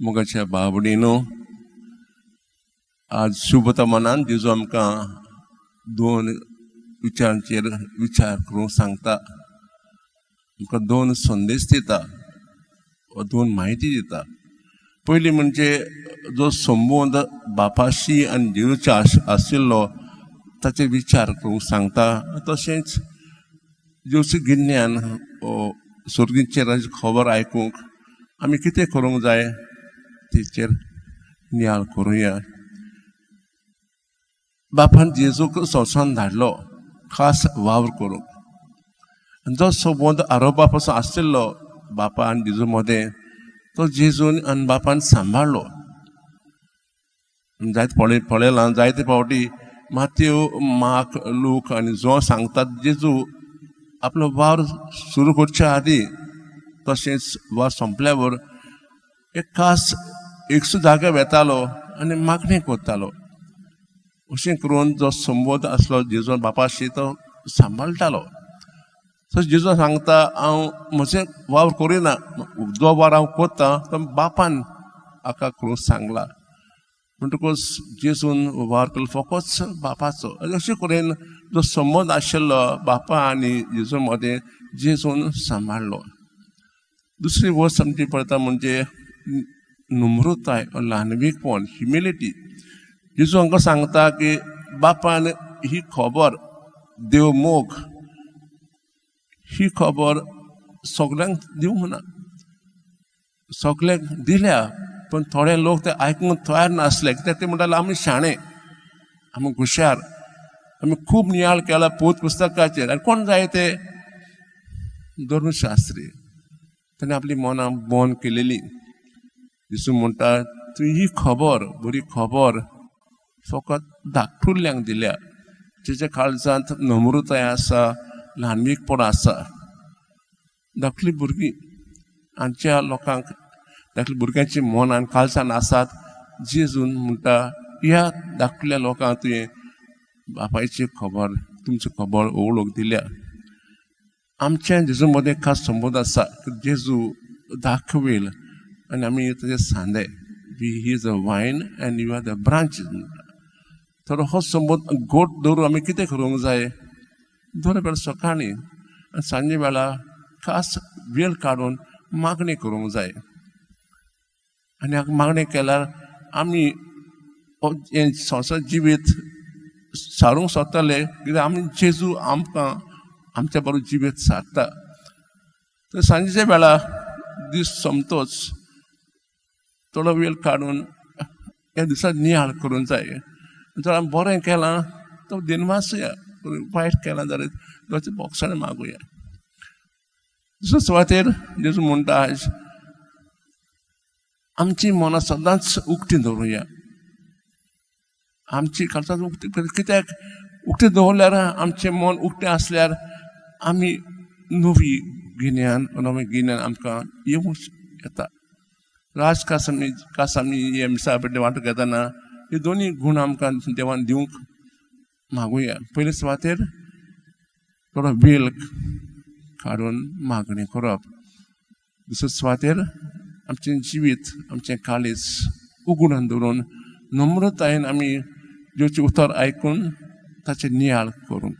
मोगाच्या बाबडीनो, आज शुभतमनान जेजू आमकां दोन विचारांचेर विचार करूंक सांगता. आमकां दोन संदेश दिता वा दोन म्हायती दिता. पयली म्हणजे जो संबंद बापाशी आनी जेजूच्या आशिल्लो ताचे विचार करूंक सांगता. तशेंच जेजूचें गिन्यान स्वर्गीचेर खबर आयकूंक आमी कितें करूंक जाय तेचेर नियाळ करुया. बापान जेजूक संवसारान धाडलो खास वावर करूंक. जो संबंद आरोपा पासून आशिल्लो बापा आनी जेजू मदें तो जेजून आनी बापान सांबाळ्ळो. जायते पळयलां जायते फावटी माथ्यो, मार्क, लूक आनी जो सांगतात जेजू आपलो वावर सुरू करच्या आदीं तशेंच वावर सोंपल्यावर एक खास एकसो जाग्यार वेतालो आनी मागणी करतालो. अशें करून जो संबंद आसलो जेजू बापाशी तो सांबाळटालो. सो जेजू सांगता हांव म्हजें वावर करिना, जो वावर हांव करता तो बापान हाका करूंक सांगला. म्हणटकूच जेजून वावर केलो फकत बापाचो. अशें करून जो संबंद आशिल्लो बापा आनी जेजू मदें जेजून सांबाळ्ळो. दुसरी वस्त आमची पळयता म्हणजे नम्रताय, ल्हानवीकपण, ह्युमिलिटी. जेजू हांकां सांगता की बापान ही खबर, देव मोग ही खबर सगल्यांक दिवंक ना, सगल्यांक दिल्या पण थोडे लोक ते आयकूंक तयार नासले. कित्याक ते म्हणटाले आमी शाणे, आमी हुशार, आमी खूब नियाळ केला पोत पुस्तकाचेर. आनी कोण जाय ते धर्मशास्त्री, ताणें आपली मनां बंद केलेली. जेजू म्हणटा तुवें ही खबर, बरी खबर फकत धाकटुल्ल्यांक दिल्या, जेच्या काळजांत नम्रताय आसा, ल्हानवीकपण आसा. धाकटली भुरगीं हांच्या लोकांक, धाकल्या भुरग्यांची मन आनी काळजान आसात. जेजून म्हणटा ह्या धाकटुल्या लोकांक तुवें बापायची खबर, तुमची खबर ओळख दिल्या. आमच्या जेजू मदें खास संबंद आसा. जेजू दाखवेल आनी आमी ताचे सांदे, we he is a vine and you are the branches. तर हो संबंद गोट दवरून आमी कितें करूंक जाय? दर वेळा सकाळीं आनी सांजे वेळा खास वेळ काडून मागणी करूंक जाय. आनी मागणी केल्यार आमी हें संवसार जिवीत सारूंक सोदतले, कित्याक आमी जेजू आमकां आमच्या बरोबर जिवीत सारता. तर सांजेच्या वेळा दीस सोमतोच थोडो वेळ काडून ह्या दिसा नियाळ करूंक जाय. जर आमी बरें केलां तो दिनवासया, वायट केलां जाल्यार देवाचें बोगसाणें मागुया. दुसरे सुवातेर जेजू म्हणटा आयज आमची मनां सदांच उक्ती दवरुया. आमची काळजां उक्ती कित्याक उक्ती दवरल्यार, आमचें मन उक्तें आसल्यार आमी नवी गिन्यान, नवें गिन्यान आमकां येवंक येता. राज खास आमी खास आमी हे मिसा पेटे वांटो घेतना हे दोनूय गूण आमकां देवान दिवंक मागुया. पयले सुवातेर थोडो वेळ काडून मागणी करप, दुसरे सुवातेर आमचें जिवीत, आमचें काळीज उगडून दवरून नम्रतायेन आमी देवाचें उतर आयकून ताचें नियाळ करूंक.